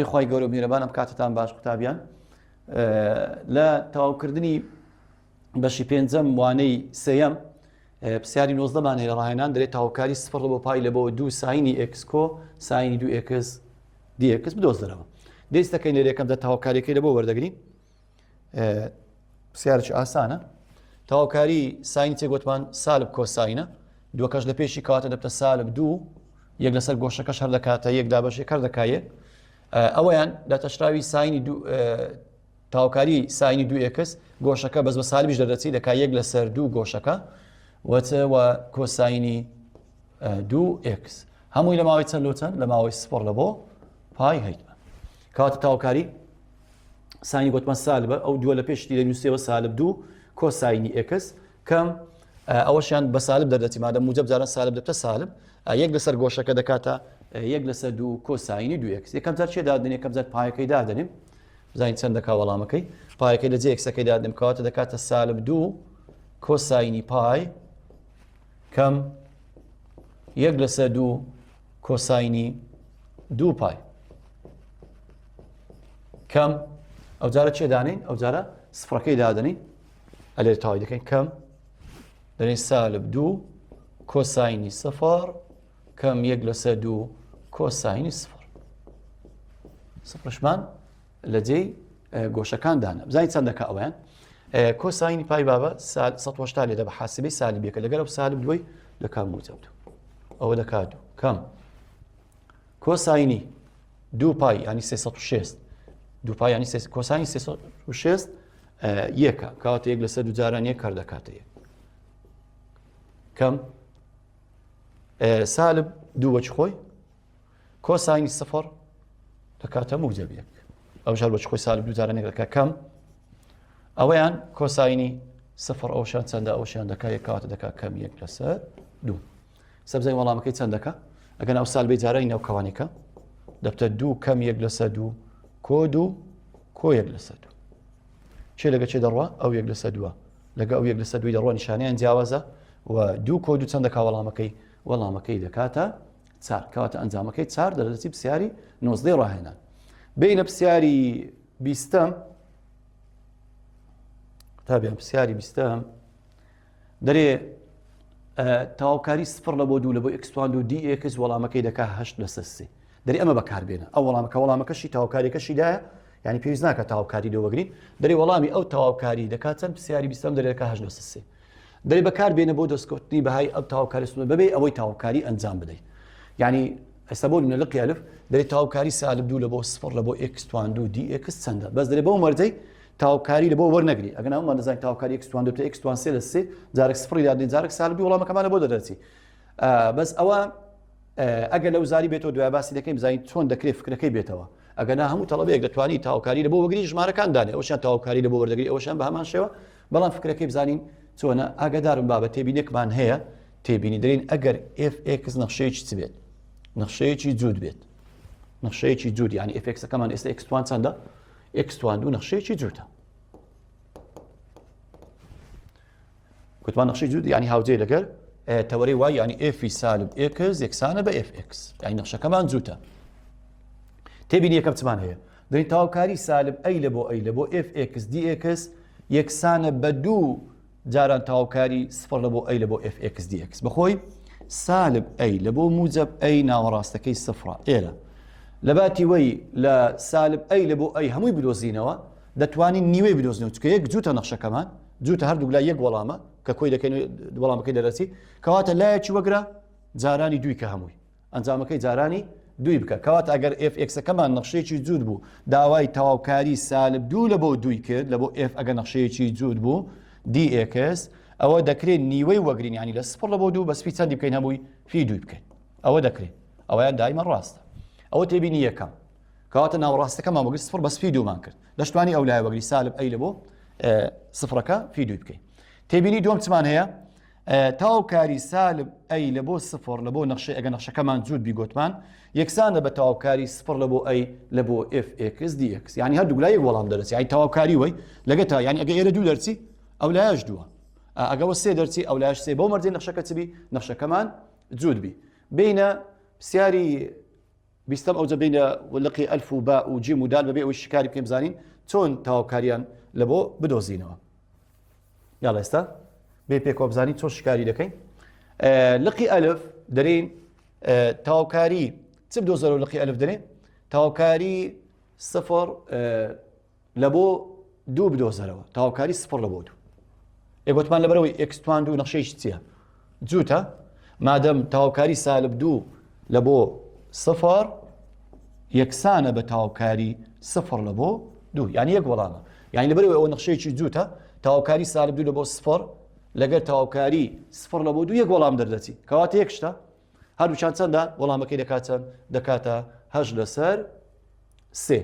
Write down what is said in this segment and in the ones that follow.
بەناوی خوای گەورە و میهرەبان ئەم کاتتان باش قوتابیان لە تەواوکردنی بەشی پێنجەم وانەی سێیەم پرسیاری نۆزدەمان هەیە ڕاهێنان دەرێت تاوکاری سفر بۆ پای لە بۆ دوو ساینی ئێکس کۆ ساینی دوو ئێکس دی ئێکس بدۆزەرەوە دەست دەکەین لە یەکەمدا تاوکاریەکەی لە بۆ وەردەگرین پرسیارێکی ئاسانە تەواوکاری ساین چێ گوتمان سالب کۆساینە دووەکەش لە پێشی کاتە دەبتە سالب دوو یەک لەسەر گۆشەکەش هەر دەکاتە یەک دابەشێک هەر دەکایە ئەوەیان داتەشراوی ساینی دوو تاوکاری ساینی دوو ئێکس گۆشەکە بەس بە سالبیش دەردەچی دەکا یەک لەسەر دوو گۆشەکە وەچە و کۆساینی دوو ئێکس هەمووی لە ماوەی چەند لۆ چەند لە ماوەی سپۆر لە بۆ پای هەیتمە کاتە تاوکاری ساینی گوتمان سالبە ئەو دووە لە پێشتی دەنووسەوە سالب دوو کۆساینی ئێکس کەم ئەوەشیان بە سالب دەردەچی مادە موجب جاران سالب دەبتە سالب یەک لەسەر گۆشەکە دەکاتە یەک لەسەر دوو کۆساینی دوو ئێکس یەکەم جار چێ دادنێ یەکەم جار پایەکەی دادەنێم بزانین چەند دەکا وەڵامەکەی پایەکەی لە جێ ئێکسەکەی دادنێم کەواتە دەکاتە سالب دوو کۆساینی پای کەم یەک لەسەر دوو کۆساینی دوو پای کەم ئەو جارە چێ دانین ئەو جارە سفرەکەی دادنین ئەلێر تاوی دەکەین کەم دەنێ سالب دوو کۆساینی سفر کەم یەک لەسەر دوو کۆساینی سفر سفرشمان لە جێی گۆشەکان دانا بزانین چەند دەکا ئەویان کۆساینی پای بابە 180 لێدە بە حاسبەی سالبیەکە لەگەڵ ئەو سالب دوای دەکا موجب دوو ئەوە دەکات دوو کەم کۆساینی دوو پای ینی 360 دوو پای ینی کۆسانی 360 یەکە کاتە یەک لەسەر دوو جاران یەک کار دەکاتە یەک کەم سالب دوو وەچ خۆی کۆساینی سفر دەکاتە موجب یەک ئەو ژار بەچ خۆی سالب دوو جارانێک دەکات کەم ئەوەیان کۆساینی سفر ئەوشان چەندە ئەوشیان دەکات یەک کاتە دەکات کەم یەک لەسەر دوو سەبزای وەڵامەکەی چەند دەکە ئەگەن ئەو سالبەی جارانی ناو کەوانێکە دەبتە دوو کەم یەک لەسەر دوو کۆ دوو کۆ یەک لەسەر دوو چێ لەگە چێ دەڕوا ئەو یەک لەسەر دووە لەگە ئەو یەک لەسەر دووی دەڕوا نیشانیان جیاوازە و دوو کۆ دوو چەند دەکا وەڵامەکەی وەڵامەکەی دەکاتە چار کەواتە ئەنجامەکەی چار دەردەچی پرسیاری نۆزدەی ڕاهێنان بینە پرسیاری بیستەم قوتابیان پرسیاری بیستەم دەرێ تەواوکاری سفر لە بۆ دوو لە بۆ ئێکس توان دوو دی ئێکس وەڵامەکەی دەکا هەشت لەسەر سێ دەری ئەمە بەکاربێنە ئەو وەڵامەکە وەڵامەکەشی تەواوکاریەکەشی دایە یعنی پێویست ناکە تەواوکاری لێ وەگرین دەری وەڵامی ئەو تەواوکاری دەکات چەند پرسیاری بیستەم دەرێکە هەشت لەسەر سێ دەری بەکار بێنە بۆ دەستکەوتنی بەهای ئەو تاوکاری سنوور بەبێ ئەوەی تاوکاری ئەنجام بدەیت یعنی ئێستا بۆ نمونە لقی ئەلف دەری تاوکاری سالب دوو لە بۆ سفر لە بۆ ئێکس توان دوو دی ئێکس چەندە بەس دەرێ بەو مەرجەی تاوکاری لە بۆ وەرنەگری ئەگەر ئەومان دەزانین تاوکاری ئێکس توان دوو تا ئێکس توان سێ لە سێ جارێک سفری دادنێ جارێک سالب دوو وەڵامەکەمان لە بۆ دەردەچی بەس ئەوە ئەگەر لەو زاری بێتەوە دوای باسی دەکەین بزانین چۆن دەکرێت فکرەکەی بێتەوە ئەگەر نا هەموو تەڵەبەیەک دەتوانی تاوکاری لە بۆ وەگری ژمارەکان دانێ ئەوشیان تاوکاری لە بۆ وەردەگری ئەوشیان بە هەمان شێوە بەڵام فکرەکەی بزانین چۆنە ئاگادارم بابە تێبینێکمان هەیە تێبینی دەرین ئەگەر fx نەخشەیەکی چ بێت نەخشەیەکی جووت بێت نەخشەیەکی جووت یعنی fx ەکەمان ئێستا x توان چەندە x توان دوو نەخشەیەکی جووتە گوتمان نەخشەی جووت یعنی هاوجێ لەگەر تەوەرەی وای یعنی f سالب x یەکسانە بە fx یعنی نەخشەکەمان جووتە تێبینی یەکەم چمان هەیە دەین تاوکاری سالب ئەی لە بۆ ئەی لە بۆ fx dx یەکسانە بە دوو جاران تاوکاری سفر لە بۆ ئەی لە بۆ fx dx بەخۆی سالب ئەی لە بۆ موجب ئەی ناوەڕاستەکەی سفرە ئێرە لە باتی وەی لە سالب ئەی لە بۆ ئەی هەمووی بدۆزینەوە دەتوانین نیوەی بدۆزنەوە چکە یەک جووتە نەخشەکەمان جووتە هەردوو لای یەک وەڵامە کە کۆی دەکەین وەڵامەکەی دەرەچی کەواتە لایەکی وەگرە جارانی دووی کە هەمووی ئەنجامەکەی جارانی دووی بکە کەواتە ئەگەر ئف ئێکسەکەمان نەخشەیەکی جووت بوو داوای تەواوکاری سالب دوو لە بۆ دووی کرد لە بۆ ئف ئەگەر نەخشەیەکی جووت بوو دی ئێکس ئەوە دەکرێت نیوەی وەگرین ینی لە سفر لە بۆ دوو بەس فی چەندی بکەین هەمووی فی دووی بکەین ئەوە دەکرێت ئەویان دایمە ڕاستە ئەوە تێبینی یەکەم کەواتە ناوەڕاستەکەمان وەگری سفر بەس فی دوومان کرد دەشتوانی ئەو لای وەگری سالب ئەی لە بۆ سفرەکە فی دووی بکەین تێبینی دووەم چمان هەیە تاوکاری سالب ئەی لە بۆ سفر لە بۆ نەخشەی ئەگە نەخشەکەمان جووت بی گوتمان یەکسانە بە تاوکاری سفر لە بۆ ئەی لە بۆ fx dx یعنی هەردوو لای یەک وەڵام دەرەچی یعنی تاوکاری وەی لەگە تا یعنی ئەگە ئێرە دوو دەرچی ئەو لایەش دووە ئەگەوە سێ دەرچی ئەو لایەش سێ بۆ مەرجی نەخشەکە چ بی نەخشەکەمان جووت بی بینە پرسیاری. بیستەم ئەوجە بینە لقی ئەلف و با و جیم و دال بەبێ ئەوەی شکاری بکەین بزانین چۆن تەواوکاریان لە بۆ بدۆزینەوە. یاڵا ئێستا بێ پێکەوە بزانین چۆن شکاری دەکەین. لقی ئەلف دەرین تەواوکاری چ بدۆزەرەوە لقی ئەلف دەرێن تەواوکاری سفر لە بۆ دوو بدۆزەرەوە تاوکاری سفر لە بۆ دوو ئێ گوتمان لەبەرەوەی ئێکس توان دوو نەخشەیش چییە جووتە مادەم تاوکاری سالب دوو لە بۆ سفر یەکسانە بە تاوکاری سفر لە بۆ دوو یعنی یەک وەڵامە یعنی لەبەرەوەی ئەوە نەخشەیەکی جووتە تاوکاری سالب دوو لە بۆ سفر لەگەر تاوکاری سفر لە بۆ دوو یەک وەڵام دەردەچی کەواتە یەک شتە هەردووچان چەندە وەڵامەکەی دەکات چەند دەکاتە هەش لەسەر سێ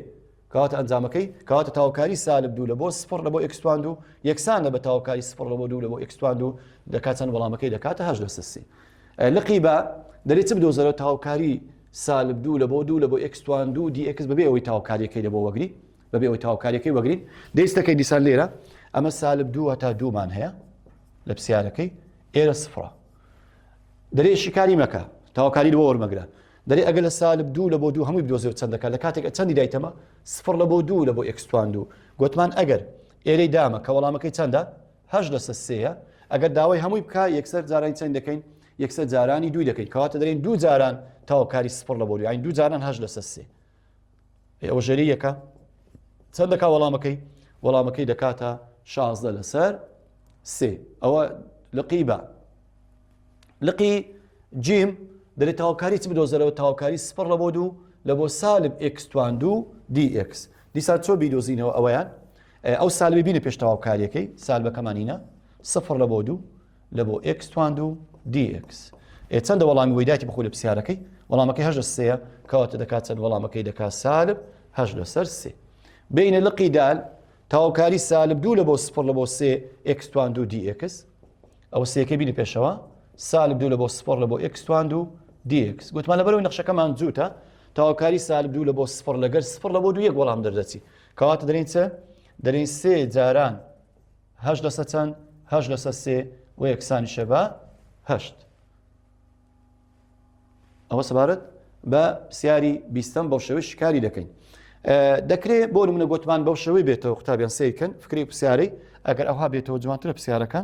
کەواتە ئەنجامەکەی کەواتە تاوکاری سالب دوو لە بۆ سفر لە بۆ ئێکس توان دوو یەکسانە بە تاوکاری سفر لە بۆ دوو لە بۆ ئێکس توان دوو دەکات چەند وەڵامەکەی دەکاتە هەشت لەسەر سێ لقی بە دەرێ چ بدۆزەرەوە تاوکاری سالب دوو لە بۆ دوو لە بۆ ئێکس توان دوو دی ئێکس بەبێ ئەوەی تاوکاریەکەی لە بۆ وەگری بەبێ ئەوەی تاوکاریەکەی وەگرین دەیستەکەی دیسان لێرە ئەمە سالب دوو هەتا دوومان هەیە لە پرسیارەکەی ئێرە سفرە دەرێ شیکاری مەکە تاوکاری لەوە وەرمەگرە دەرێ ئەگەر لە سالب دوو لە بۆ دوو هەمووی بدۆزێ چەند دەکات لە کاتێک چەندی دایتەمە سفر لە بۆ دوو لە بۆ ئێکس توان دوو گوتمان ئەگەر ئێرەی دامە کە وەڵامەکەی چەندە هەشت لەسەر سێیە ئەگەر داوای هەمووی بکە یەکسەر جارانی چەند دەکەین یەکسەر جارانی دووی دەکەین کەواتە دەرێن دوو جاران تاوکاری سفر لە بۆ دوو یانی دوو جاران هەشت لەسەر سێ ئەوە ژێری یەکە چەند دەکا وەڵامەکەی وەڵامەکەی دەکاتە 16 لەسەر سێ ئەوە لقی بە لقی جیم دەێت تاوکاری چ بدۆزەرەوە تاوکاری سفر لە بۆ دوو لە بۆ سالب ئێکس توان دوو دی ئێکس دیسان چۆ بیدۆزینەوە ئەوەیان ئەو سالبی بینە پێش تەواوکاریەکەی سالبەکەمانینە سفر لە بۆ دوو لە بۆ ئێکس توان دوو دی ئێکس ئێ چەندە وەڵامی وەیداتی بخۆ لە پرسیارەکەی وەڵامەکەی هەشت سێە کەواتە دەکات چەند وەڵامەکەی دەکات سالب هەشت لەسەر سێ بینە لقی دال تاوکاری سالب دوو لە بۆ سفر لە بۆ سێ ئێکس توان دوو دی ئێکس ئەوە سێکەی بینە پێشەوە سالب دوو لە بۆ سفر لە بۆ ئێکس توان دوو دی ئێکس گوتمان لەبەرەوەی نەخشەکەمان جووتە تاوکاری سالب دوو لە بۆ سفر لەگەر سفر لە بۆ دوو یەک وەڵام دەردەچی کەواتە دەرین چ دەرین سێ جاران هەشت لەسەر چەند هەشت لەسەر سێ و یەکسانیشە بە هەشت ئەوە سەبارەت بە پرسیاری بیستەم بەو شێوەی شکاری دەکەین دەکرێت بۆ نمونە گوتمان بەو شێوەی بێتەوە قوتابیان سیرکەن فکری پرسیارەی ئەگەر ئەوها بێتەوە جوانترە پرسیارەکە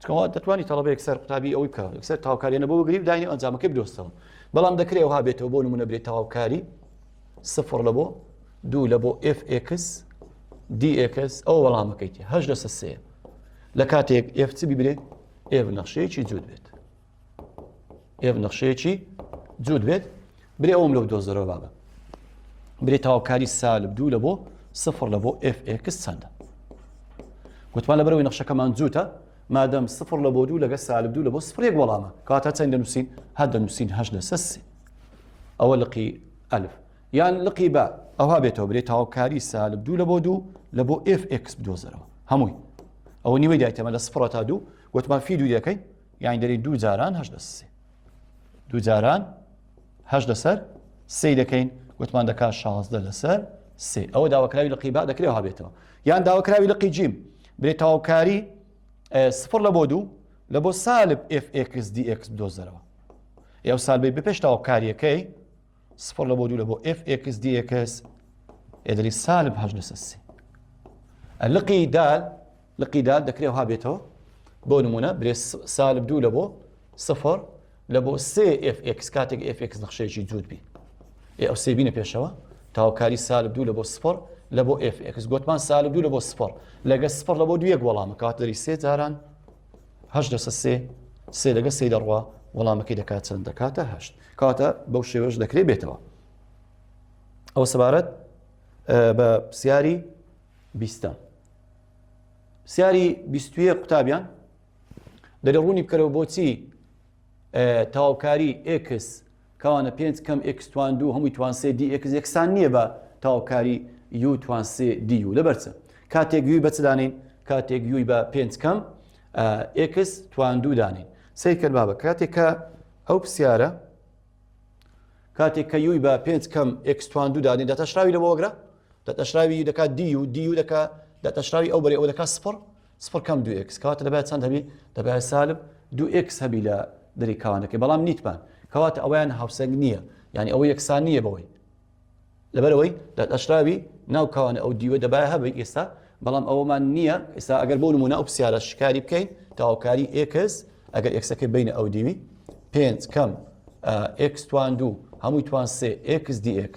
چکەوە دەتوانانی تەڵەبە یەکسەر قوتابی ئەوەی بکە یەکسەر تاوکاریانە بۆ بگری داینی ئەنجامەکەی بدۆستەوە بەڵام دەکرێت ئەوها بێتەوە بۆ نمونە برێت تاوکاری سفر لە بۆ دوو لە بۆ fx dx ئەو وەڵامەکەیتی هەش لەسەر سێ لە کاتێک f چ بیبرێ f نەخشەیەکی جووت بێت ئێف نەخشەیەکی جووت بێت برێ ئەوم لەو دۆزەرەوە بابە برێ تاوکاری سالب دوو لە بۆ سفر لە بۆ fx چەندە گوتمان لەبەرەوەی نەخشەکەمان جووتە مادەم سفر لە بۆ دوو لەگە سالب دوو لە بۆ سفرێک وەڵامە کاتە چەند دەنووسین هەر دەنووسین هەش لەسەر سێ ئەوە لقی ئەلف یان لقی بە ئەوها بێتەوە برێ تاوکاری سالب دوو لە بۆ دوو لە بۆ fx بدۆزەرەوە هەمووی ئەوە نیوەی دایتەمە لە سفرە تا دوو گوتمان فی دوو دەکەین یانی دەری دوو جاران هەشت لە سێ دوو جاران هەشت لەسەر سێ دەکەین وتمان دەکات 16 لەسەر سێ ئەوە داواکراوی لە قیبا دەکرێت هابێتەوە یان داواکراوی لە قیجیم برێ تاوکاری سفر لە بۆ دوو لە بۆ سالب fx dx بدۆزەرەوە ئەو سالبەی بپێش تاوکاریەکەی سفر لە بۆ دوو لە بۆ fx dx ئێدەری سالب هەشت لەسەر سێ لقی دال لقی دال دەکرێت ها بێتەوە بۆ نمونە برێ سالب دوو لە بۆ سفر لە بۆ سێ fx کاتێک fx نەخشەیەکی جووت بی ئێ ئەو سێ بینە پێشەوە تاوکاری سالب دوو لە بۆ سفر لە بۆ fx گوتمان سالب دوو لە بۆ سفر لەگە سفر لە بۆ دوو یەک وەڵامە کات دەری سێ جاران هەشت لەسەر سێ سێ لەگە سێ دەڕوا وەڵامەکەی دەکات چەند دەکاتە هەشت کاتە بەو شێوەش دەکرێت بێتەوە ئەوە سەبارەت بە پرسیاری بیستەم پرسیاری بیستویە قوتابیان دەرێ ڕوونی بکەرەوە بۆچی تاوکاری ئێکس کەوانە پێنج کەم ئێکس توان دوو هەمووی توان سێ دی ئێکس یەکسان نییە بە تاوکاری یو توان سێ دی یو لەبەر چ کاتێک یوی بە چ دانین کاتێک یوی بە پێنج کەم ئێکس توان دوو دانین سەیرکەن بابە کاتێک کە ئەو پرسیارە کاتێک کە یوی بە پێنج کەم ئێکس توان دوو دانین داتاشراوی لە بۆ وەگرە داتاشراوی دەکات دی یو دی یو دەکات داتاشراوی ئەو بەرێ ئەو دەکات سفر سفر کەم دوو ئێکس کەواتە دەبایە چەند هەبی دەبایە سالب دوو ئێکس هەبی لە دەری کەوانەکەی بەڵام نیتمان کەواتە ئەویان هاوسەنگ نییە. یعنی ئەوە یەکسان نییە بەوەی لەبەرئەوەی داتاشراوی ناو کەوانە ئەو دیوە دەبایە هەبێت ئێستا بەڵام ئەوەمان نییە ئێستا ئەگەر بۆ نمونە ئەو پرسیارە شکاری بکەین تاوکاری x ئەگەر x ەکەی بینە ئەو دیوی پێنج کەم x توان دوو هەمووی توان سێ x dx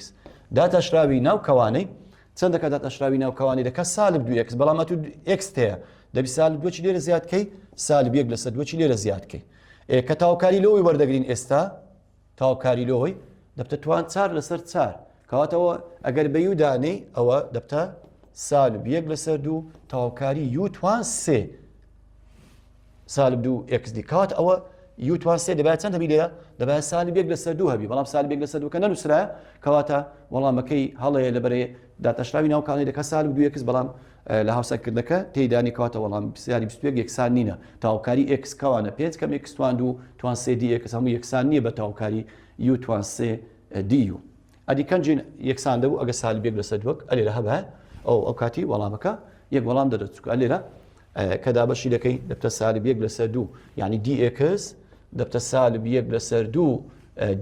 داتاشراوی ناو کەوانەی چەند دەکات داتاشراوی ناو کەوانەی دەکات سالب دوو x بەڵام ئەتو x تەیە دەبی سالب دووەکی لێرە زیاد کەی سالب یەک لەسەر دووەکی لێرە زیاد کەی کە تاوکاری لەوەی وەردەگرین ئێستا تاوکاری لۆی دەبتە توان چار لەسەر چار کەواتەوە ئەگەر بە u دانێی ئەوە دەبتە سالب یەک لەسەر دوو تاوکاری u توان سێ سالب دوو x d کات ئەوە u توان سێ دەبێت چەند هەبی لێرە دەبێت سالب یەک لەسەر دوو هەبی بەڵام سالب یەک لەسەر دووکە نەنووسرایە کەواتە وەڵامەکەی هەڵەیە لەبەرێ داتاشراوی ناوکانی دەکە سالب دوو x بەڵام لە هاوسەنگکردنەکە تێیدانی کەواتە وەڵام پرسیاری 21 یەکسان نینە تاوکاری x کەوانە پێنج کەم x توان دوو توان سێ dx هەموو یەکسان نییە بە تاوکاری u توان سێ du ئەدی کەنجین یەکسان دەبوو ئەگە سالب یەک لەسەر دووەک ئەلێرە هەبە ئەو ئەو کاتی وەڵامەکە یەک وەڵام دەدەچووکە ئەلێرە کە دابەشی دەکەی دەبتە سالب یەک لەسەر دوو یعنی dx دەبتە سالب یەک لەسەر دوو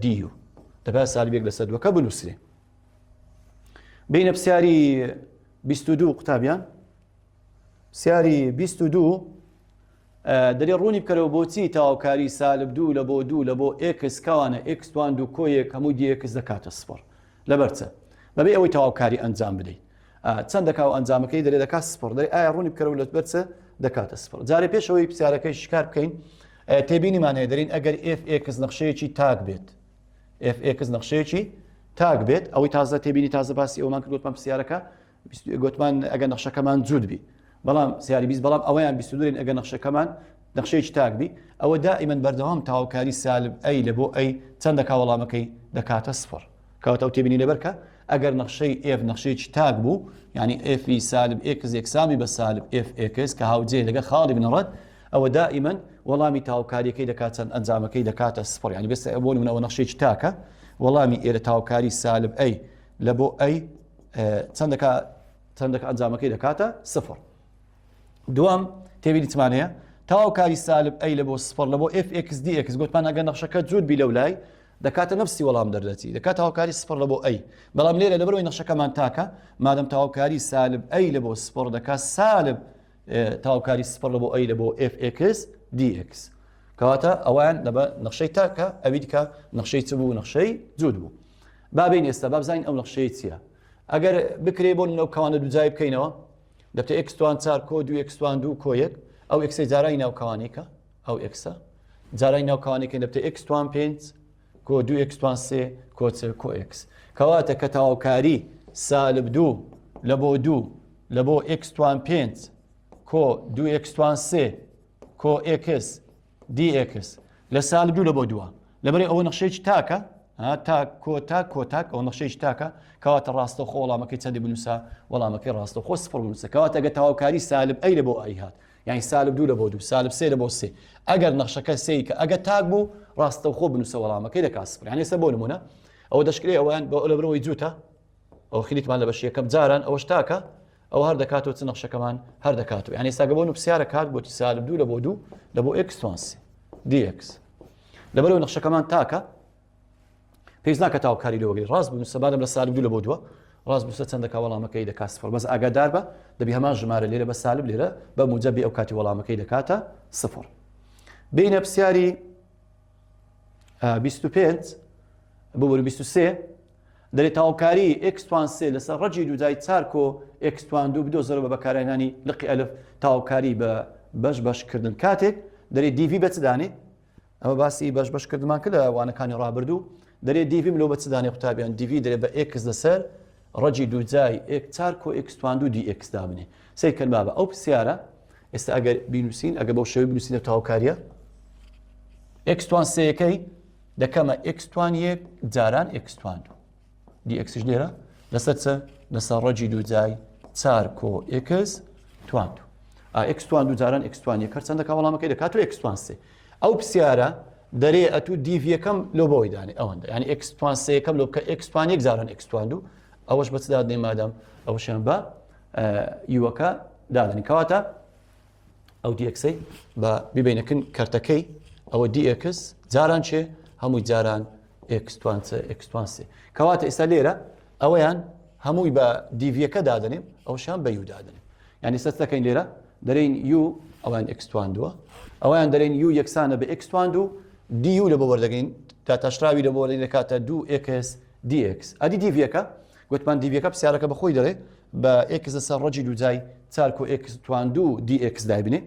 du دەبا سالب یەک لەسەر دووەکە بنووسرێ بینە پرسیاری 22 قوتابیان پرسیاری 22 دەرێ ڕوونی بکەرەوە بۆچی تەواوکاری سالب دوو لە بۆ دوو لە بۆ x کەوانە x توان دوو کۆیەک هەموو dx دەکاتە سفر لەبەر چە بەبێ ئەوەی تەواوکاری ئەنجام بدەیت چەند دەکا و ئەنجامەکەی دەرێ دەکات سفر دەرێ ئایا ڕوونی بکەرەوە لە بەر چە دەکاتە سفر جارێ پێشەوەی پرسیارەکەی شکار بکەین تێبینیمان هەیە دەرین ئەگەر f x نەخشەیەکی تاک بێت f x نەخشەیەکی تاک بێت ئەوەی تازە تێبینی تازە باسی ئەومان کرد گوتمان پرسیارەکە گوتمان ئەگەر نەخشەکەمان جووت بی بەڵام سیاری 20 بەڵام ئەویان 22 ئەگەر نەخشەکەمان نەخشەیەکی تاک بی ئەوە دائیمەن بەردەوام تاوکاری سالب a لە بۆ a چەند دەکا وەڵامەکەی دەکاتە سفر کەواتە ئەو تێبینی لەبەرکە ئەگەر نەخشەی f نەخشەیەکی تاک بوو یعنی f سالب x یەکسانی بە سالب f x کە هاوجێ لەگە خاڵی بنەڕەت ئەوە دائیمەن وەڵامی تاوکاریەکەی دەکات چەند ئەنجامەکەی دەکاتە سفر یعنی بەس بۆ نمونە ئەوە نەخشەیەکی تاکە وەڵامی ئێرە تاوکاری سالب a لە بۆ a چەند دەکا چەند دەکا ئەنجامەکەی دەکاتە سفر دووەم تێبینی چمان هەیە تاوکاری سالب a لە بۆ سفر لە بۆ f x dx گوتمان ئەگەر نەخشەکە جووت بی لەو لای دەکاتە نفسی وەڵام دەردەچی دەکات تاوکاری سفر لە بۆ a بەڵام لێرە لەبەرەوەی نەخشەکەمان تاکە مادەم تاوکاری سالب a لە بۆ سفر دەکات سالب تاوکاری سفر لە بۆ a لە بۆ f x dx کەواتە ئەوان لەبە نەخشەی تاکە ئەوی دیکە نەخشەی چ بوو نەخشەی جووت بوو با بین ئێستا با بزانین ئەو نەخشەی چییە ئەگەر بکرێ بۆ نەو کەوانە دووجای بکەینەوە دەبتە x توان چار کۆ دوو x توان دوو کۆ یەک ئەو x ەی جارای ناو کەوانێکە ئەو x ە جارای ناو کەوانێکە دەبتە x توان پێنج کۆ دوو x توان سێ کۆ چ کۆ x کەواتە کە تەواوکاری سالب دوو لە بۆ دوو لە بۆ x توان پێنج کۆ دوو x توان سێ کۆ x dx لە سالب دوو لە بۆ دووە لەبەرئ ئەوە نەخشەیەکی تاکە تاک کۆ تاک کۆ تاک ئەو نەخشەیەکی تاکە کەواتە ڕاستەوخۆ وەڵامەکەی چەندی بنووسە وەڵامەکەی ڕاستەوخۆ سفر بنووسە کەواتە ئەگەر تەواوکاری سالب a لە بۆ a هات یعنی سالب دوو لە بۆ دوو سالب سێ لە بۆ سێ ئەگەر نەخشەکە سێی کە ئەگەر تاک بوو ڕاستەوخۆ بنووسە وەڵامەکەی دەکات سفر یعنی ئێستا بۆ نمونە ئەوە دەشکرێ ئەوان بۆ لەبەرەوەی جووتە ئەو خلیتمان لە بەشی یەکەم جاران ئەوەش تاکە ئەو هەر دەکاتەوە چ نەخشەکەمان هەر دەکاتەوە یعنی ئێستا بۆ پرسیارە کات بۆ سالب دوو لە بۆ دوو لە بۆ x توان سێ dx لەبەرەوە نەخشەکەمان تاکە پێویست ناکە تاوکاری لەوەگری ڕاست بنووسە بادەم لە سالب دوو لە بۆ دووە ڕاست بنووسە چەند دەکا وەڵامەکەی دەکات سفر بەس ئاگادار بە دەبی هەمان ژمارە لێرە بە سالب لێرە بە موجەبی ئەو کاتی وەڵامەکەی دەکاتە سفر بینە پرسیاری 25 ببوورە 23 دەرێ تاوکاری x توان سێ لەسەر ڕەجی دووجای چار کۆ x توان دوو بدۆزەرەوە بە بەکارهێنانی لقی ئەلف تاوکاری بە بەش بەشکردن کاتێک دەرێ dv بە چ دانێ ئەمە باسی بەش بەشکردمان کرد لە وانەکانی ڕابردوو دەرێ dv لۆ بە چ دانێ قوتابیان dv دەرێ بە x لەسەر ڕەجی دووجای ئێک چار کۆ x توان دوو dx دابنێ سەیرکەن بابە ئەو پرسیارە ئێستا ئەگەر بینوسین ئەگەر بەو شێوەی بنووسینە تاوکاریە x توان سێیەکەی دەکەمە x توان یەک جاران x توان دوو dx ش لێرە لەسەر چ لەسەر ڕەجی دوو جای چار کۆ x توان دوو x توان دوو جاران x توان یەک هەرچەند دەکا وەڵامەکەی دەکات و x توان سێ ئەو پرسیارە دەرێ ئەتوو dv یەکەم لۆ بۆی دانێ ئەوەندە یعنی x توان سێ یەکەم لۆ بکە x توان یەک جاران x توان دوو ئەوەش بە چ دادنێ مادەم ئەوەشیان بە u ەکە دادەنی کەواتە ئەو dx ەی بە بیبینەکن کەرتەکەی ئەوە dx جاران چێ هەمووی جاران. ئێکس توان چ ئێکس توان سێ. کەواتە ئێستا لێرە ئەوەیان هەمووی بە dv یەکە دادەنێم ئەوشیان بە u دادەنێم. یعنی سەر دەکەین لێرە دەرێین u ئەوان ئێکس توان دووە ئەویان دەرێن u یەکسانە بە ئێکس توان دوو du لە بۆ وەردەگەین داتاشراوی لە بۆ وەردەگرین دەکاتە دوو ئێکس دی ئێکس. ئەدی dv یەکە گوتمان dv یەکە پرسیارەکە بە خۆی دەڵێ بە ئێکس لەسەر ڕەجی دووجای چار کۆ ئێکس توان دوو دی ئێکس دایبنێ.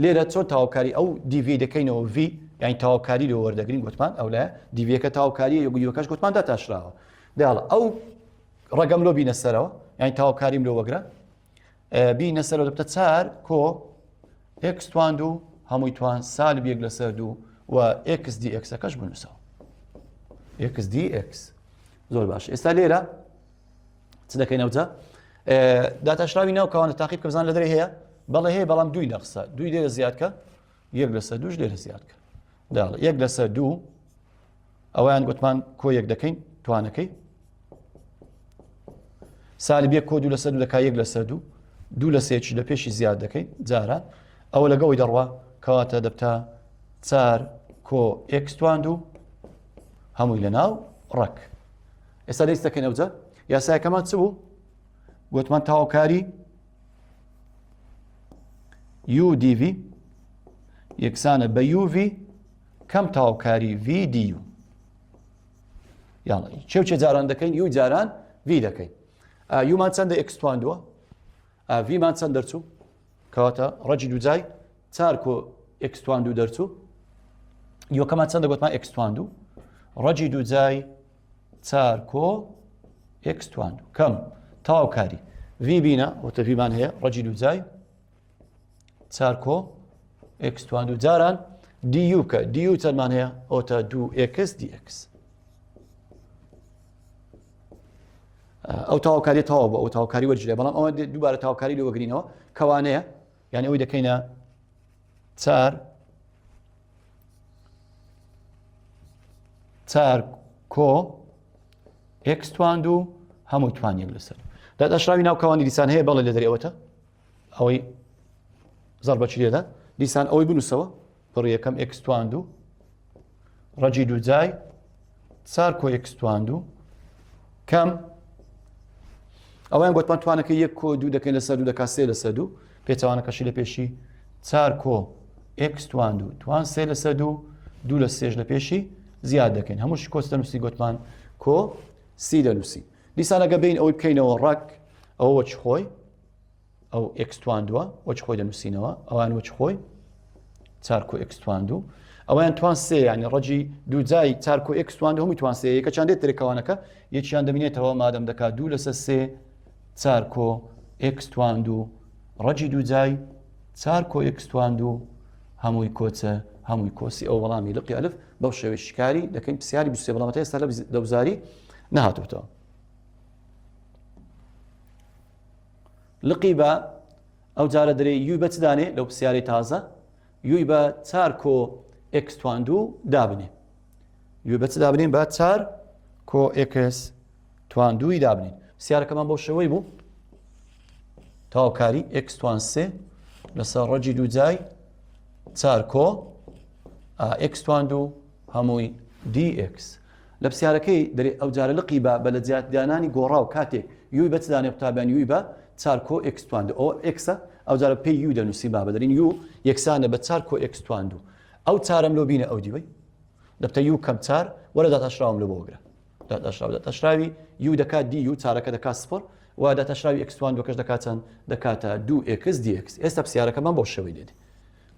لێرە چۆن تەواوکاری ئەو dv دەکەینەوە v یانی تەواوکاری لۆ وەردەگرین گوتمان ئەو لایە dv یەکە تەواوکاریە یۆ u یەکەش گوتمان داتاشراوە. داڵە ئەو ڕەگەم لۆ بینە سەرەوە یانی تەواوکاریم لۆ وەگرە بینە سەرەوە دەبتە چار کۆ ئێکس توان دوو هەمووی توان سالب یەک لەسەر دوو و ئێکس دی ئێکسەکەش بنووسەوە ئێکس دی ئێکس. زۆر باش ئێستا لێرە چ دەکەین ئەوجا داتاشراوی ناو کەوانە تاقی بکە بزان لە دەرێ هەیە بەڵێ هەیە بەڵام دووی نەقسە دووی لێرە زیادکە یەک لەسەر دووش لێرە زیادکە داڵ یەک لەسەر دوو ئەویان گوتمان کۆ یەک دەکەین توانەکەی سالب یەک کۆ دوو لەسەر دوو دەکا یەک لەسەر دوو دوو لە سێکی لە پێشی زیاد دەکەین جاران ئەوە لەگەڵی دەڕوا کەواتە دەبتە چار کۆ ئێکس توان دوو هەمووی لە ناو ڕەک. ئێستا دەست دەکەین ئەوجا یاسایەکەمان چ بوو؟ گوتمان تاوکاری UDV یەکسانە بە UV کەم تاوکاری VDU یاڵە چێ چێ جاران دەکەین U جاران V دەکەین U مان چەندە ئێکس توان دووە V مان چەند دەرچوو کەواتە ڕەجی دووجای چار کۆ ئێکس توان دوو دەرچوو یۆکەمان چەندە گوتمان ئێکس توان دوو ڕەجی دووجای چار کۆ ئێکس توان دوو کەم تەواوکاری V بینە وتە V مان هەیە ڕەجی دووجای چار کۆ ئێکس توان دوو جاران du کە du چەندمان هەیە ئەوتە دوو ئێکس دی ئێکس ئەو تاوکاری تەواو بۆ ئەو تاوکاری وەرگرێ بەڵام ئەوە دووبارە تاوکاری لێ وەگرینەوە کەوانەیە یعنی ئەوی دەکەینە چار چار کۆ ئێکس توان دوو هەموو توان یەک لەسەر داداشراوی ناو کەوانی دیسان هەیە بەڵێ لە دەری ئەوەتە ئەوەی زەربەچی لێدا دیسان ئەوەی بنووسەوە پڕ یەکەم ئێکس توان دوو ڕەجی دووجای چار کۆ ئێکس توان دوو کەم ئەویان گوتمان توانەکە یەک کۆ دوو دەکەین لەسەر دوو دەکات سێ لەسەر دوو پێچەوانەکەشی لە پێشی چار کۆ ئێکس توان دوو توان سێ لەسەر دوو دوو لە سێش لە پێشی زیاد دەکەین هەمووشی کۆس دەنووسی گوتمان کۆ سی دەنووسی دیسانەگە بین ئەوەی بکەینەوە ڕەک ئەوە وەچ خۆی ئەو ئێکس توان دووە وەچ خۆی دەنووسینەوە ئەوان وەچ خۆی چار کۆ ئێکس توان دوو ئەویان توان سێ ینی ڕەجی دووجای چار کۆ ئێکس توان دوو هەمووی توان سێ یەکە چند دێت ترکەوانەکە یەکیان دەبینێتەوە مادەم دەکات دوو لەسەر سێ چار کۆ ئێکس توان دوو ڕەجی دووجای چار کۆ ئێکس توان دوو هەمووی کۆچە هەمووی کۆسی ئەو وەڵامی لقی ئەلف بەو شێوەی شکاری دەکەین پرسیاری 23 بەڵام تا ئێستا لە وزاری نەهاتووتەوە لقی بە ئەو جارە دەرێ u ی بە چ دانێ لەو پرسیارەی تازە u ی بە چار کۆ ئێکس توان دوو دابنێ u ی بە چ دابنێن بە چار کۆ ئێکس توان دووی دابنین پرسیارەکەمان بەو شێوەی بوو تاوکاری ئێکس توان سێ لەسەر ڕەجی دوو جای چار کۆ ئێکس توان دوو هەمووی dx. لە پرسیارەکەی دەرێ ئەو جارە لقی بە بە لە جیات دانانی گۆڕاو کاتێک u ی بە چ دانێ قوتابیان u ی بە چار کۆ ئێکس توان دوو ئەوە ئێکسە ئەو جارە پێی u دەنووسین بابە دەرین u یەکسانە بە چار کۆ ئێکس توان دوو ئەو چارەم لۆ بینە ئەو دیوەی دەبتە u کەم چار وەرە داتاشراوم لۆ بۆ وەگرە داتاشراو داتاشراوی u دەکات du چارەکە دەکات سفر و داتاشراوی ئێکس توان دووەکەش دەکات چەند دەکاتە دوو ئێکس دی ئێکس ئێستا پرسیارەکەمان بەو شێوەی لێ دێ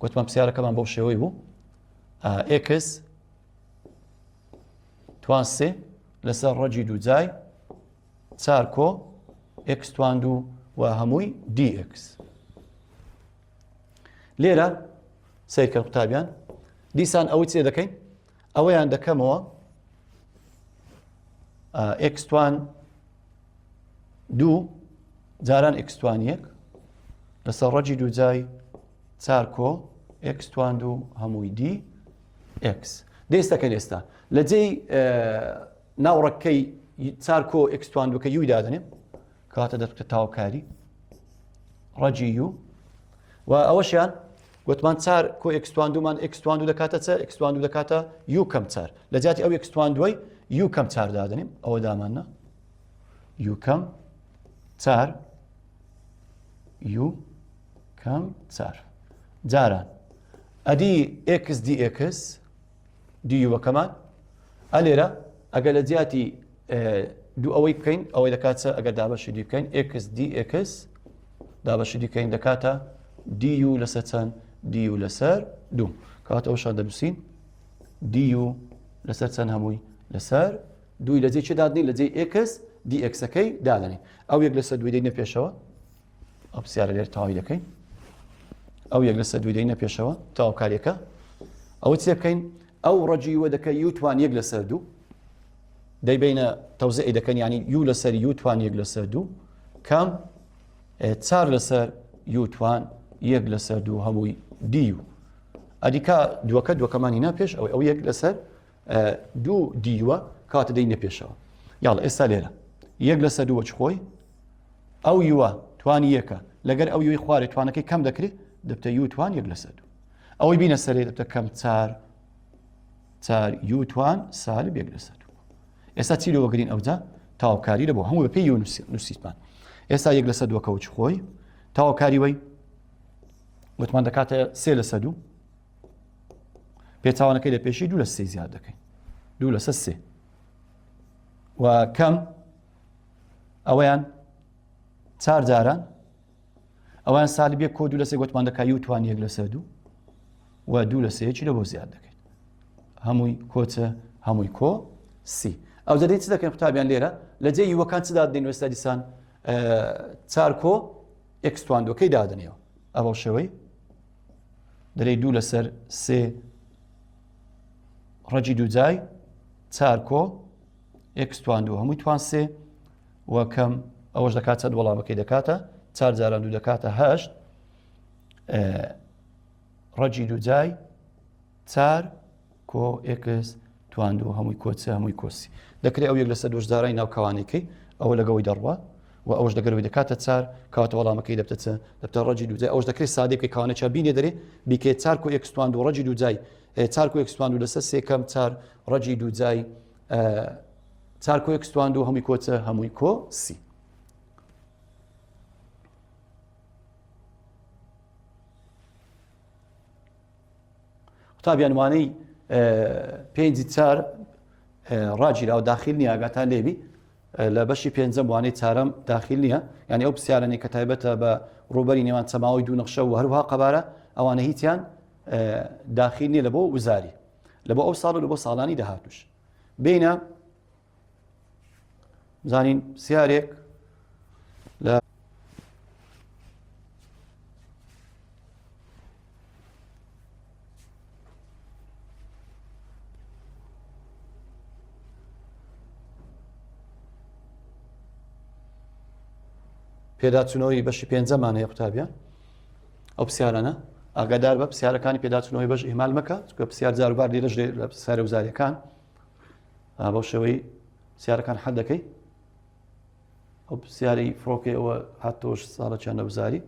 گوتمان پرسیارەکەمان بەو شێوەی بوو ئێکس توان سێ لەسەر ڕەجی دووجای چار کۆ ئێکس توان دوو و هەمووی دی ئێکس لێرە سیرکە قوتابیان دیسان ئەوەی چێ دەکەین ئەوەیان دەکەمەوە ئێکس توان دوو جاران ئێکس توان یەک لەسەر ڕەجی دووجای چار کۆ ئێکس توان دوو هەمووی دی ئێکس دەستەکەن ئێستا لە جێی ناوڕەکەی چار کۆ ئێکس توان دووکە u ی دادەنێم کاتە دەبتە تاوکاری ڕەجی u و ئەوەشیان گوتمان چار کۆ ئێکس توان دوومان ئێکس توان دوو دەکاتە چە ئێکس توان دوو دەکاتە u کەم چار لە جیاتی ئەو ئێکس توان دوای. u کەم چار دادەنێم ئەوە داماننا u کەم چار u کەم چار جاران ئەدی x dx du ەکەمان ئەلێرە ئەگەر لە جیاتی دوو ئەوەی بکەین ئەوەی دەکات چە ئەگەر دابەشی دی بکەین x dx دابەشی دیکەین دەکاتە du لەسەر چەند du لەسەر دوو کاتە ئەوشان دەنووسین du لەسەر چەند هەمووی لەسەر دووی لە جێ چێ دادنین لە جێی x dx ەکەی دادەنین ئەو یەک لەسەر دووی دەینە پێشەوە ئەو پرسیارە لێر تەواوی دەکەین ئەو یەک لەسەر دووی دەینە پێشەوە تەواوکاریەکە ئەوە چێ بکەین ئەو ڕەجی وە دەکە u توان یەک لەسەر دوو دەیبینە تەوزعی دەکەن ینی u لەسەر u توان یەک لەسەر دوو کەم چار لەسەر u توان یەک لەسەر دوو هەمووی du ئەدیکا دووەکە دووەکەمانی نا پێش ئەوەی ئەو یەک لەسەر دوو du ە کاتە دەینە پێشەوە یاڵ ئێستا لێرە یەک لەسەر دووە چ خۆی ئەو u ە توانی یەکە لەگەر ئەو u ی خوارێ توانەکەی کەم دەکرێت دەبتە u توان یەک لەسەر دوو ئەوەی بینە سەرێ دەبتە کەم چار چار u توان سالب یەک لەسەر دوو ئێستا چی لەوەگرین ئەوجا تاوکاری لە بۆ هەموو بەپێی u نووسیتمان ئێستا یەک لەسەر دووەکەوە چ خۆی تاوکاری وەی وتمان دەکاتە سێ لەسەر دوو پێچوانەکەی لە پێشی دوو لە سێ زیاد دەکەین دوو لەسەر سێ و کەم ئەوەیان چار جاران ئەوان سالب یەک کۆ دوو لە سێ گوتمان دەکا u توان یەک لەسەر دوو و دوو لە سێکی لە بۆ زیاد دەکەیت هەمووی کۆچە هەمووی کۆ سی ئەو دەدەی چ دەکەن قوتابیان لێرە لە جێ u ەکان چ دادنین وێستا دیسان چار کۆ x توان دووەکەی دادنێەوە ئەوە شێوەی دەرەی دوو لەسەر سێ ڕەجی دووجای چار کۆ x توان دوو هەمووی توان سێ و کەم ئەوەش دەکات چەند وەڵامەکەی دەکاتە چار جاران دوو دەکاتە هەشت ڕەجی دووجای چار کۆ x توان دوو هەمووی کۆ چ هەمووی کۆ سی دەکرێت ئەو یەک لەسەر دووش دارای ناو کەوانەکەی ئەوە لەگەوەی دەڕوا و ئەوش دەگەرەوەی دەکاتە چار کاتە وەڵامەکەی دەبتە چ دەبتە ڕەجی دووجای ئەوش دەکرێت سادەی بکەی کەوانە چا بینێ دەرێ بیکێ چار کۆ x توان دوو ڕەجی دووجای چار کۆ x توان دوو لەسەر سێ کەم چار ڕەجی دووجای چار کۆ x توان دوو هەمووی کۆ چ هەمووی کۆ سی. قوتابیان وانەی پێنجی چار ڕاگیراوە داخیل نییە ئاگاتان لێبی لە بەشی پێنجەم وانەی چارەم داخیل نییە یعنی ئەو پرسیارانەی کە تایبەتە بە ڕوبەری نێوان چەماوەی دوو نەخشە و هەروها قەبارە ئەوانە هیچیان داخیل نییە لە بۆ وزاری لە بۆ ئەو ساڵ و لە بۆ ساڵانی داهاتوش بینە زانین پرسیارێک لە پێداچوونەوەی بەشی پێنجەمان هەیە قوتابیان ئەو پرسیارانە ئاگادار بە پرسیارەکانی پێداچوونەوەی بەش ئیهمال مەکە چونکە پرسیار جاروبار لێرەش لە پرسیارە وزاریەکان بەو شێوەی پرسیارەکان حەل دەکەی ئەو پرسیاری فڕۆکەی ئەوە هاتۆش ساڵەکیان لە وزاری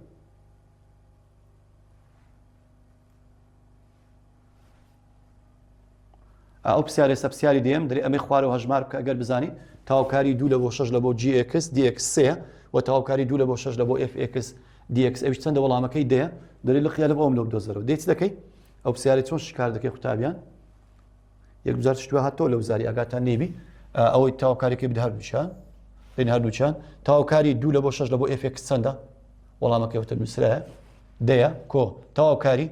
ئەو پرسیارێ سە پرسیاری دێم دەێ ئەمەی خوارەوە هەژمار بکە ئەگەر بزانی تاوکاری دوو لە بۆ شەش لە بۆ gx dx سێ و تاوکاری دوو لە بۆ شەش لە بۆ fx dx ئەویش چەندە وەڵامەکەی دێ دەری لە خیالە بۆم لەو بدۆزەرەوە دێ چ دەکەی ئەو پرسیاری چۆن شکار دەکەی قوتابیان یەک جار شتوە هاتەوە لە وزاری ئاگاتان نێبی ئەوەی تاوکارێکی بدە هەردووچیان بین هەردووچیان تاوکاری دوو لە بۆ شەش لە بۆ fx چەندە وەڵامەکەی وتە نووسرایە دەیە کۆ تاوکاری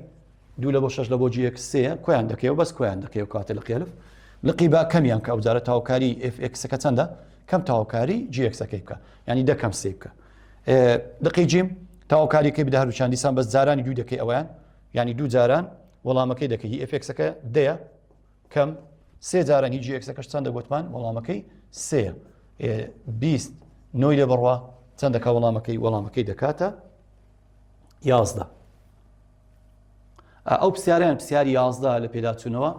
دوو لە بۆ شەش لە بۆ gx سێیە کۆیان دەکەیەوە بەس کۆیان دەکەیەوە کاتە لقی ئەلف لقی با کەمیان کە ئەوجارە تاوکاری fx ەکە چەندە کەم تاوکاری gx ەکەی بکە ینی دەکەم سێ بکە لقی جیم تاوکاریەکەی بدە هەردووچان دیسان بەس جارانی دوو دەکەی ئەویان ینی دوو جاران وەڵامەکەی دەکەی هی fx ەکە دەیە کەم سێ جاران هی gx ەکەش چەندە گوتمان وەڵامەکەی سێ 20 نۆی لێ بڕوا چەندەکە وەڵامەکەی وەڵامەکەی دەکاتە 11 ئەو پرسیارەیان پرسیاری 11 لە پێداچوونەوە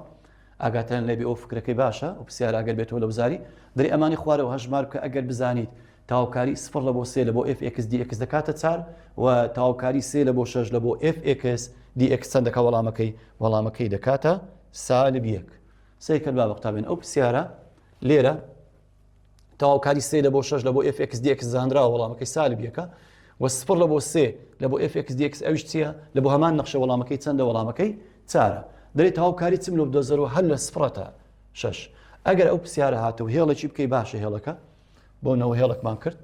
ئاگاتان لێبی ئەو فکرەکەی باشە و پرسیار ئەگەر بێتەوە لە وزاری دەری ئەمانی خوارەوە هەژمار بکە ئەگەر بزانیت تاوکاری سفر لە بۆ سێ لە بۆ fx dx دەکاتە چار و تاوکاری سێ لە بۆ شەش لە بۆ fx dx چەند دەکا وەڵامەکەی وەڵامەکەی دەکاتە سالب یەک سەیرکەن با قوتابیان ئەو پرسیارە. لێرە تەواوکاری سێ لە بۆ شەش لە بۆ f x dx زانراوە وەڵامەکەی سالب یەکە و سفر لە بۆ سێ لە بۆ f x dx ئەویش چییە لە بۆ هەمان نەخشە وەڵامەکەی چەندە وەڵامەکەی چارە دەێت تەواوکاری چم لۆ بدۆزەرەوە هەر لە سفرە تا شەش ئەگەر ئەو پرسیارە هاتەوە هێڵێکی بکەی باشە هێڵەکە بۆ نەوە هێڵێکمان کرد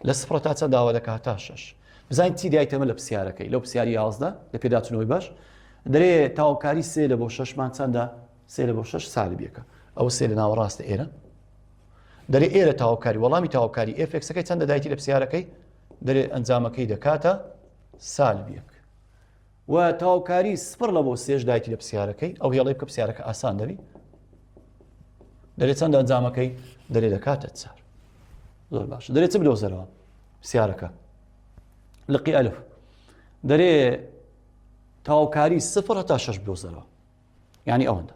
لە سفرە تا چەند داوا دەکات تا شەش بزانین چی دایتەمە لە پرسیارەکەی لەو پرسیاری 11 لە پێداچنەوەی باش دەرێ تاوکاری سێ لە بۆ شەشمان چەندە سێ لە بۆ شەش سالب یەکە ئەوە سێ لە ناوەڕاستە ئێرە دەرێ ئێرە تاوکاری وەڵامی تاوکاری f x ەکەی چەندە دایتی لە پرسیارەکەی دەرێ ئەنجامەکەی دەکاتە سالب یەک و تاوکاری سفر لە بۆ سێش دایتی لە پرسیارەکەی ئەو هێڵی بکە پرسیارەکە ئاسان دەبی دەرێ چەند ئەنجامەکەی دەرێ دەکاتە چار زۆر باش دەرێ چ بدۆزەرەوە پرسیارەکە لقی ئەلف دەرێ تاوکاری سفر هەتا شەش بدۆزەرەوە یعنی ئەوەندە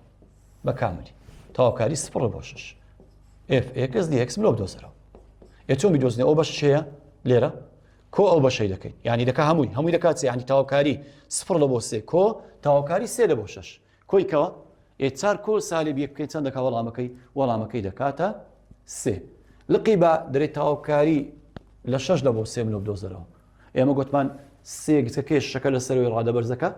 بە کاملی تەواوکاری سفر بۆ شش f x dx مرۆ بدۆزەرەوە ئێ چۆن بیدۆزنێ ئەو بەش هەیە لێرە کۆ ئەو بەشەی دەکەین یعنی دەکە هەمووی هەمووی دەکات سێ ینی تەواوکاری سفر لە بۆ سێ کۆ تەواوکاری سێ لە بۆ شش کۆی کەوە ئێ چار کۆ سالب یەک بکەین چەند دەکا وەڵامەکەی وەڵامەکەی دەکاتە سێ لقی بە دەرێت تەواوکاری لە شەش لە بۆ سێ منۆ بدۆزەرەوە ئێمە گوتمان سێ گچەکەی شەکە لە سەرەوەی ڕادەبەرزەکە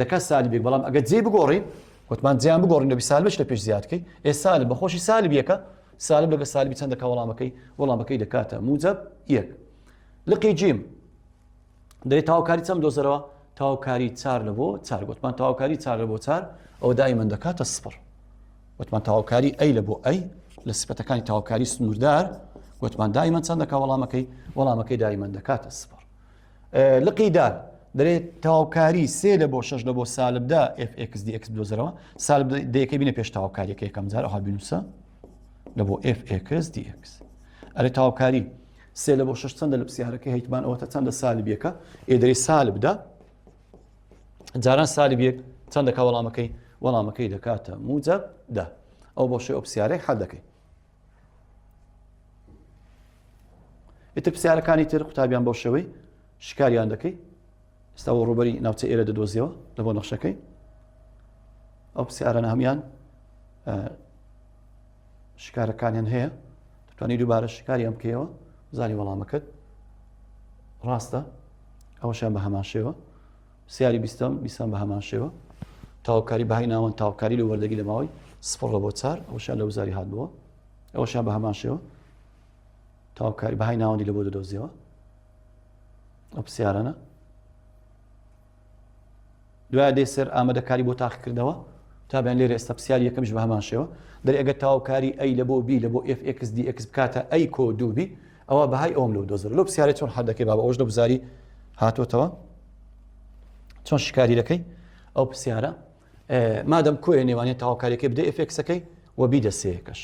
دەکات سالبێک بەڵام ئەگەر جێی بگۆڕین وتمان جیان بگۆڕین دەبی سالبش لە پێش زیادکەی ئێ سالب بەخۆشی سالب یەکە سالب لەگە سالبی چەند دەکا وەڵامەکەی وەڵامەکەی دەکاتە موجب یەک لقی جیم دەێت تاوکاری چەند دۆزەرەوە تاوکاری چار لە بۆ چار گوتمان تاوکاری چار لە بۆ چار ئەو دایمەن دەکاتە سفر وتمان تاوکاری a لە بۆ a لە سفەتەکانی تاوکاری سنووردار گوتمان دایمەن چەند دەکا وەڵامەکەی وەڵامەکەی دایمەن دەکاتە سفر لقی دال دەرێت تەواوکاری سێ لە بۆ شەش لە بۆ سالب دا f x dx بدۆزەرەوە سالب دەیەکەی بینە پێش تەواوکاریەکە یەکەم جار ئەوها بنووسە لە بۆ f x dx ئەرێ تەواوکاری سێ لە بۆ شەش چەندە لە پرسیارەکەی هەیتمان ئەوەتە چەندە سالب یەکە ئێ دەرێ سالب دا جاران سالب یەک چەند دەکا وەڵامەکەی وەڵامەکەی دەکاتە موجب دا ئەو بۆ شێ ئەو پرسیارەی حل دەکەی ئیتر پرسیارەکانی تر قوتابیان بەو شێوەی شکاریان دەکەی ئێستا بۆ ڕووبەری ناوچە ئێرە دەدۆزیەوە لە بۆ نەخشەکەی ئەو پرسیارانە هەمان شکارەکانیان هەیە دەتوانانی دووبارە شکاریان بکەیەوە زانی وەڵامەکەت ڕاستە ئەوەشیان بە هەمان شێوە پرسیاری بیستم بیستم بە هەمان شێوە تاوکاری بەهای ناوەند تاوکاری لە وەردەگی لە ماوەی سفر لە بۆ چار ئەوشان لە وزاری هاتبووە ئەوەشان بە هەمان شێوە تاوکاری بەهای ناوەندی لە بۆ دەدۆزیەوە ئەو پرسیارانە دوای دێ سەر ئامادەکاری بۆ تاقیکردنەوە تابیان لێرە ئێستا پرسیاری یەکەمیش بە هەمان شێوە دەری ئەگەر تاوکاری a لە بۆ b لە بۆ f x dx بکاتە a کۆ دوو b ئەوە بەهای ئەوم لەو دۆزەر لەو پرسیارە چۆن حل دەکەی بابە ئەوش لە بزاری هاتۆتەوە چۆن شکاری دەکەی ئەو پرسیارە مادەم کۆیە نێوانێ تاوکاریەکەی بدە f x ەکەی و b دە سێیەکەش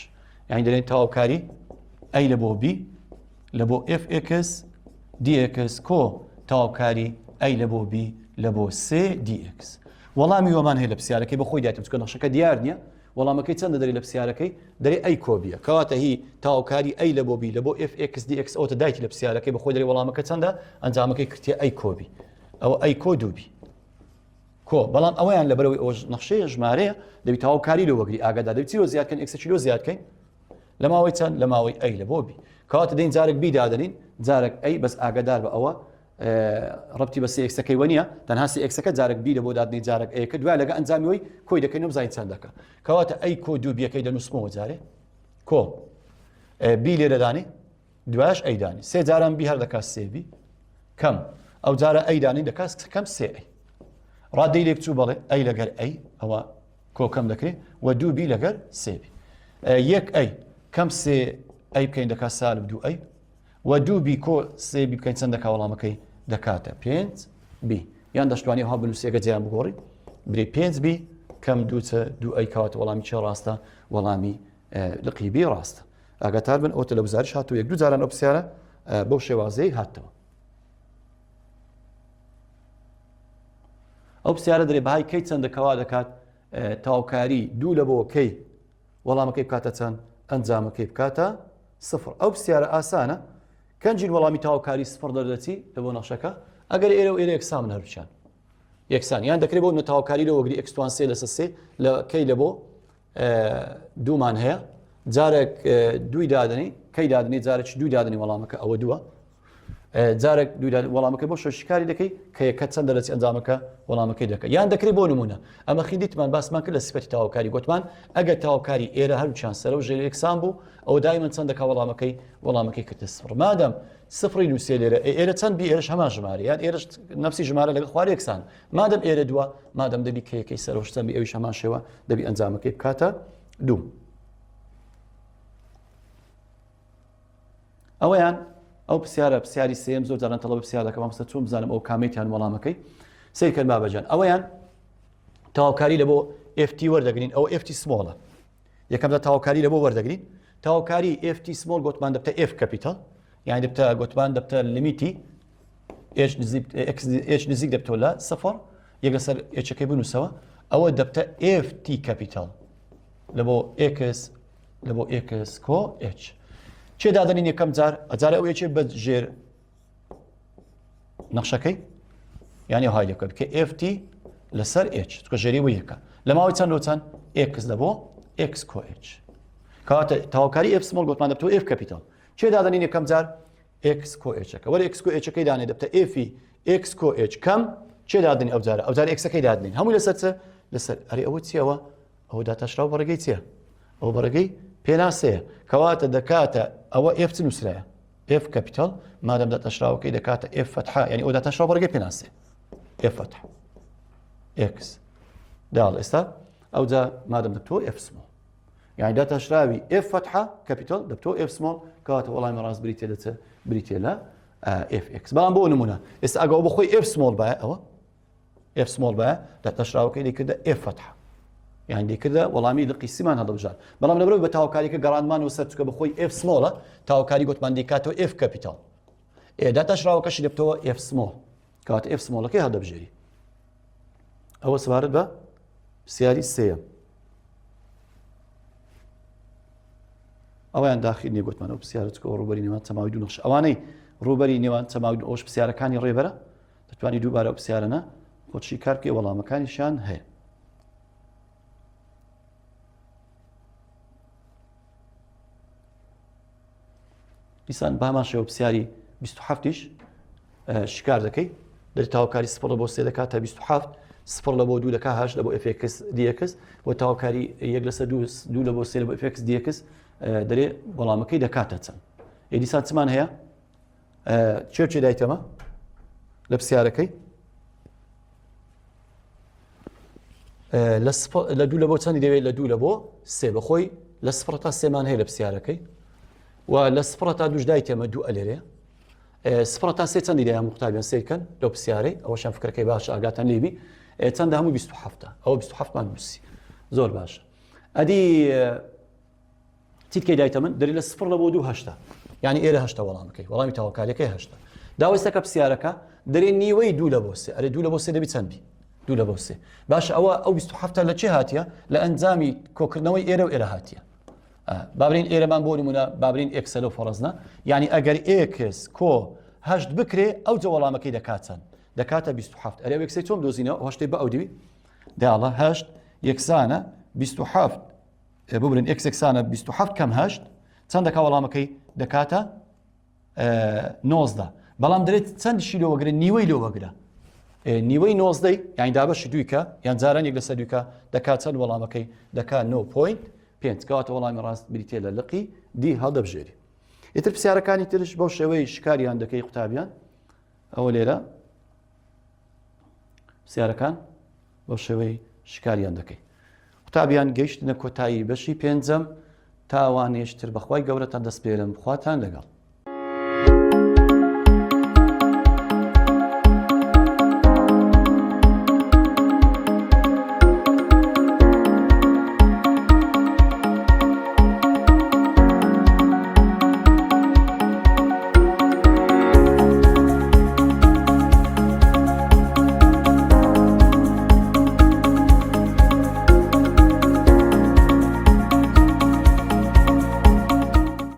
یعنی دەێن تاوکاری a لە بۆ b لە بۆ f x dx کۆ تاوکاری a لە بۆ b لە بۆ سێ dx وەڵامی وەمان هەیە لە پرسیارەکەی بە خۆی دایتم چکە نەخشەکە دیار نییە وەڵامەکەی چەندە دەری لە پرسیارەکەی دەری a کۆ b یە کەواتە هی تاوکاری a لە بۆ b لە بۆ f x dx ئەوتە دایتی لە پرسیارەکەی بە خۆی دەری وەڵامەکە چەندە ئەنجامەکەی کردیە a کۆ b ئەوە a کۆ دوو b کۆ بەڵام ئەویان لەبەرەوەی ئەوە نەخشەیە ژمارەیە دەبی تەواوکاری لۆ وەگری ئاگادا دەبی چی لۆ زیاد کەین x ەکی لۆ زیاد کەین لە ماوەی چەند لە ماوەی a لە بۆ b کەواتە دەین جارێک b دادەنین جارێک a بەس ئاگادار بە ئەوە ڕەبتی بە سێ x ەکەی وە نییە تەنها سێ x ەکە جارێک b لە بۆ دادنی جارێک a یەکە دوای لەگە ئەنجامی وەی کۆی دەکەین و بزانین چەند دەکە کەواتە a کۆ دوو b یەکەی دەنووسمەوە جارێ کۆ b لێرەدانی دوایش a دانی سێ جاران b هەر دەکات سێ b کەم ئەو جارە a دانی دەکات کەم سێ a ڕادەی لێک چوو بەڵێ a لەگەر a ئەوە کۆکەم دەکرێت و دوو b لەگەر سێ b یەک a کەم سێ a بکەین دەکات سالب دوو a و دوو b کۆ سێ b بکەین چەند دەکا وەڵامەکەی دەکاتە پێنج b یان دەشتوانی ها بنووسێکە جیان بگۆڕی برێ پێنج b کەم دووچە دوو a کەواتە وەڵامی چێ ڕاستە وەڵامی لقی b ڕاستە ئاگاتار بن ئەوتە لە وزارش هاتوو یەک دوو جاران ئەو پرسیارە بەو شێوازەی هاتەوە ئەو پرسیارە دەرێ بەهای k چەندە کەوا دەکات تاوکاری دوو لە بۆ k وەڵامەکەی بکاتە چەند ئەنجامەکەی بکاتە سفر ئەو پرسیارە ئاسانە کەنجین وەڵامی تاوکاری سفر دەردەچی لە بۆ نەخشەکە ئەگەر ئێرە و ئێرە یەکسان هەرچیان یەکسان یان دەکرێت بۆ نەتاوکاری لە وەگری x توان سێ لەسەر سێ لە k لە بۆ دوومان هەیە. جارێک دووی دادنی کەی دادنی جارێک دووی دادنی وەڵامەکە ئەوە دووە جارێک دوو وەڵامەکە بۆ شکاری دەکەی کە یەکە چەند دەرەچ ئەنجامەکە وەڵامەکەی دەکە یان دەکرێت بۆ نمونە ئەمە خیندیتمان باسمان کرد لە سفەتی تاوکاری گوتمان ئەگەر تاوکاری ئێرە هەروچیان سەر و ژێر یەکسان بوو ئەو دایمەن چەند دەکا وەڵامەکەی وەڵامەکەی کردە سفر مادەم سفری نووسێ لێرە ئێرە چەند بی ئێرش هەمان ژمارە یان ئێرش نفسی ژمارە لەگە خوار یەکسان مادەم ئێرە دووە مادەم دەبی کەیەکەی سەرۆش چەند بی ئەویش هەمان شێوە دەبی ئەنجامەکەی بکاتە دوو ئەوەیان ئەو پرسیارە پرسیاری سێم زۆر جاران تەڵە پرسیار دەکەم مامۆستا چۆن بزانم ئەو کامەیتیان وەڵامەکەی سەیرکەن بابەجان ئەوەیان تەواوکاری لە بۆ FT وەردەگرین ئەو FT small ە یەکەمدا تەواوکاری لە بۆ وەردەگرین تەواوکاری FT small گوتمان دەبتە F capital یان دەبتە گوتمان دەبتە limit ی H نزیک دەبتەوە لە سفر یەک لەسەر H ەکەی بنووسەوە ئەوە دەبتە FT capital لە بۆ X لە بۆ X کۆ H چێ دادەنین یەکەم جار ئەجارە ئەو H ێ بە ژێر نەخشەکەی یعنی های لەکە کە FT لەسەر H چکە ژێری بۆ یەکە لە ماوەی چەند لۆ چەند X لە بۆ X کۆ H کەواتە تاوکاری F small گوتمان دەبتەوە F capital چێ دادەنین یەکەم جار X کۆ H ەکە وەرە X کۆ H ەکەی دانێ دەبتە F ی X کۆ H کەم چێ دادنی ئەو جارە ئەو جارە X ەکەی دادنین هەمووی لەسەر چ لەسەر ئەرێ ئەوە چیەوە ئەوە داتاشراو بە ڕێگەی چیە ئەو بە ڕێگەی پێناسەیە کەواتە دەکاتە ئەوە F چ نووسرایە F capital مادەم داتاشراوەکەی دەکاتە F فەتحە یعنی ئەو داتاشراو بە ڕێگەی پێناسەیە F فەتح X داڵ ئێستا ئەوجا مادەم دەبتەوە F small یعنی داتاشراوی F فەتحە capital دەبتەوە F small کەواتە وەڵامی ڕاست بریتە لە چ بریتە لە F X بەڵام بۆ نمونە ئێستا ئەگەڵ بۆ خۆی F small باە ئەوە F small بە داتاشراوەکەی لێکردە F فەتحە یان لێکردە وەڵامی لقی C مان هەڵدەبژارد بەڵام لەبەرەوەی بە تاوکاریەکە گەڕاندمان و سەر چکە بەخۆی F small ە تاوکاری گوتمان دیکاتەوە F capital ئێ داتاشراوەکەشی دەبتەوە F small کەواتە F small ەکەی هەڵدەبژێری ئەوە سەبارەت بە پرسیاری سێیەم ئەویان داخل نیە گوتمان ئەو پرسیارە چکەوە ڕوبەری نێوان چەماوی دوو نەخش ئەوانەی ڕوبەری نێوان چەماوی دوو ئەوش پرسیارەکانی ڕێبەرە دەتوانی دووبارە ئەو پرسیارەنە خۆشی کار بکەی وەڵامەکانیشیان هەیە دیسان بامان شێوە پرسیاری 27یش شکار دەکەی دەری تاوکاری سفر لە بۆ سێ دەکات تا 27 سفر لە بۆ دوو دەکا هەشت لە بۆ F X dx بۆ تاوکاری یەک لەسەر دوو دوو لە بۆ سێ لە بۆ F X dx دەرێ وەڵامەکەی دەکاتە چەند ئێ دیسان چمان هەیە چێ چێ دایتەمە لە پرسیارەکەی لە دوو لە بۆ چەندی دەوێت لە دوو لە بۆ سێ بەخۆی لە سفر تا سێمان هەیە لە پرسیارەکەی و لە سفر تا دوش دایتەمە دوو ئەلێرێ سفر تا سێ چەندی دەیان قوتابیان سیرکەن لەو پرسیارەی ئەوەشان فکرەکەی باش ئاگاتان لێبی چەندە هەموو 27 ئەوە 27 مان نووسی زۆر باشە ئەدی چیت کەی دایتە من دەری لە سفر لە بۆ دوو هەشتا یعنی ئێرە هەشتا وەڵامەکەی وەڵامی تاوەکاریەکەی هەشتا داوەستەکە پرسیارەکە دەرێ نیوەی دوو لە بۆ سێ ئەرێ دوو لە بۆ سێ دەبی چەند بی دوو لە بۆ سێ باش ئەوە ئەو 27 لە چێ هاتیە لە ئەنجامی کۆکردنەوەی ئێرە و ئێرە هاتیە بابرین ئێرەمان بۆ نمونە بابرین X ە لەو فەرزنە یعنی ئەگەر X کۆ هەشت بکرێ ئەو جە وەڵامەکەی دەکات چەند دەکاتە 27 ئەرێ X ەی چۆن دۆزینەوە هەشتەی بە ئەو دیوی داڵە هەشت یەکسانە 27 ببورن X یەکسانە 27 کەم هەشت چەند دەکا وەڵامەکەی دەکاتە 19 بەڵام دەێت چەند شی لۆ وەگرە نیوەی لۆ وەگرە نیوەی نۆزدەی یان دابەشی دویکە یان جاران یەک لەسەر دویکە دەکات چەند وەڵامەکەی دەکات 9.5 کەواتە وەڵامی ڕاست بریتە لە لقی D هەڵدەبژێری ئیتر پرسیارەکانی ترش بەو شێوەی شکاریان دەکەی قوتابیان ئەوە لێرە پرسیارەکان بەو شێوەی شکاریان دەکەی قوتابیان گەیشتنە کۆتایی بەشی پێنجەم تاوانێشتر بەخوای گەورەتان دەسپێرم خواتان لەگەڵ.